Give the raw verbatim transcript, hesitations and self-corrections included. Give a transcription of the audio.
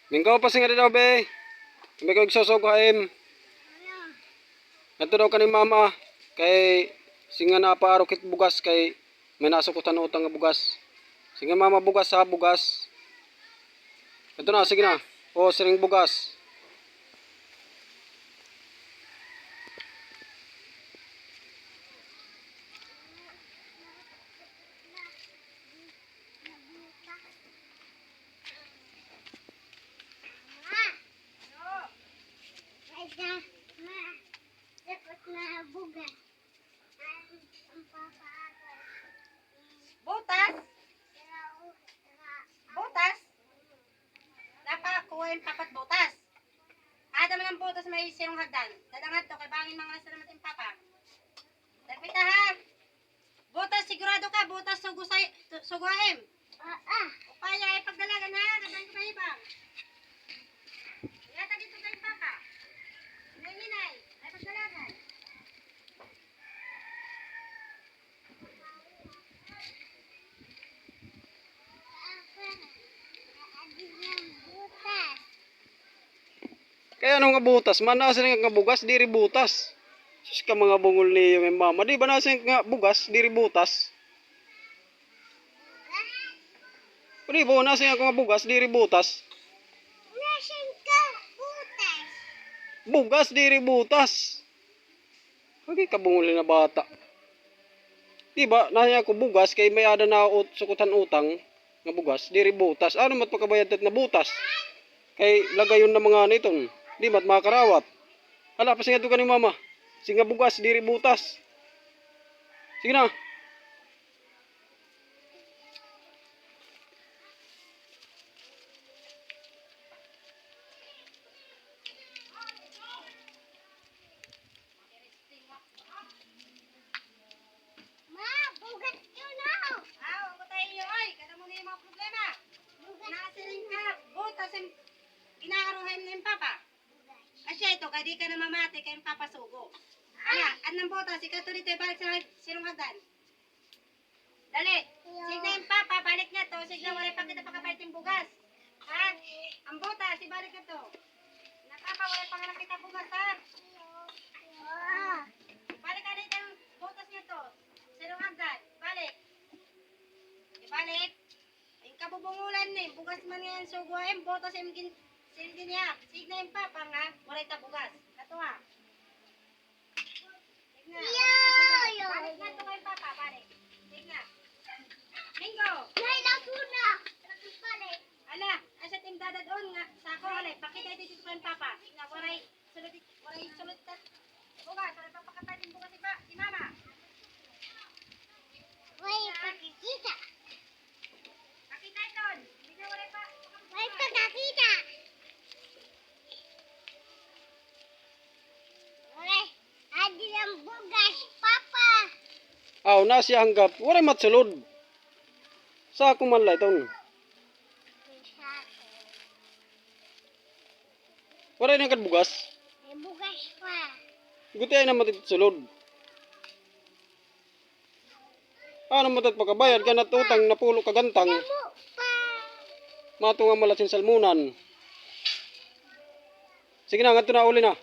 Minggo, pasinga dida, be. Kami ko igsusugo ha im. Ngadto daw kan im mama kay singa napaarok it bugas kay may nasukot han utang nga bugas. Sige, mama, bugas ha, bugas. Ito na, sige na. O, siring bugas. Butas? Butas? Napakuha hin papa it butas. Ada man an butas may sirong hagdan. Dad-a ngadto kay bangin mga nasa naman hin papa. Dagpita ha. Butas, sigurado ka, butas sugo sa, sugo ha im. Oo. Upaya, ipagdalagan ha, kadaan ka mahibang. Yata dito kay papa. Hinay-hinay, ay pagdalagan. Kay ano nga butas man? Nasiring nga bugas, diri butas. Sus ka mga bungol niyo, may mama. Di ba nasiring nga bugas, diri butas? O di ba, nasiring ako nga bugas, diri butas? Bugas, diri butas. Lagi kabungol nga bata. Di ba, nasiring ako bugas, kay may-ada na ut-, sukot han utang nga bugas, diri butas. Ano mat pakabayad tat na butas? Kay lagayon na mga niton. Di mat makarawat. Hala, pasinga to ka ni mama. Sige nga bugas, diri butas. Sige na. Ma, bugas yun, oh. Ah, ako tayo, oy. Kada mo na yung mga problema. Bugas. Nasiring ka, butas yung ginaaruhan ng papa. Asya ito, kay di ka na mamati kay papasugo. Ala, an nang butas, ikaw to dito, ibalik sa sirong hagdan. Dali. Sige na yung papa, balik na to. Sige na, waray pa kita pakapalit yung bugas. Ha? Ang butas, ibalik na to. Nakapa, waray pa nga nakita bugas, ha? Balik ka dito yung butas niya to. Sirong hagdan, balik. Ibalik. Ay, kabubungulan ni, bugas man nga yan, sugo, ay, butas, ay, gin-, sildi niya. Sige na yung papa nga, waray ta bugas. Kato, ha? Tignan. Balik na to kay papa, balik. Tignan. Minggo. Nay, laso na. Balik. Ala, asa tim dadadon nga sako, ala, pakita dito kay papa. Nga waray, sulod, waray sulod ka. Bugas, waray papakapay din bugas iba, si mama. Waray pakikita. Pakita ito. Hindi na waray pa. Waray pakakita. Waray. Adi ang bugas, Papa. Aw, nasiya hanggap. Waray matsulod. Sako man la iton. Waray na kad bugas. May bugas pa. Gutiay na matitsulod. Ano mo tat pakabayad ka nat utang napulo ka gantang. Damo pa. Mato nga malasin salmunan. Sige na, ngadto na, uli na.